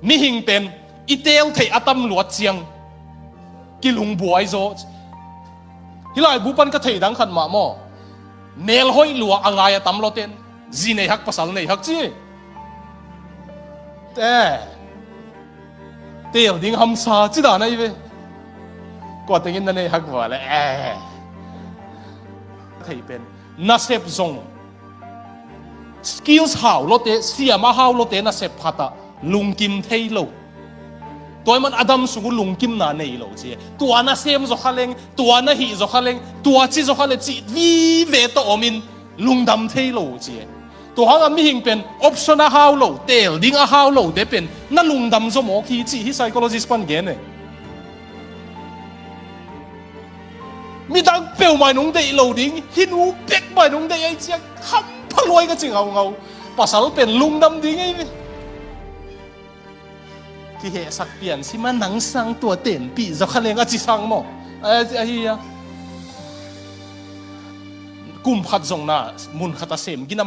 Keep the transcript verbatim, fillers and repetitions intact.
Mihing pen i teel theih a tam luat ciang kilungbuai zaw. Hih laibu pan ka theih dang khat mah maw, melhoih lua a ngai a tam lawten zi nei hak, pasal nei hak ci. Te teel ding hamsa ci dan ahi ve. Kua tengin na nei hak vua le, eh. Thei pen nasep zong skills hau lawte, siam a hau lawte nasep khatah lungkim thei lo. Tua ahih man a dam sung uh lungkimna nei lo ci. Tua na sem zaw kha leng, tua na hih zaw kha leng, tua ci zaw kha le cih vive tawh omin lungdam thei lo ci. Tua hangah mihing pen option a hau lo, teel ding a hau lote pen na lungdam zaw mawk hi cih hih psychologist pan gen e. Midang peuhmah in hong deih lo ding, hih nu bekmah in hong deih ahih ciang hampha lua hi ka ci ngaungau. Pasal pen lungdam ding ahi ve. Kihehsak pian si ma, nang sang tua tenpih zaw kha leng a ci sang maw. A, ahi a. Kum khat zong na mun khat a sem gina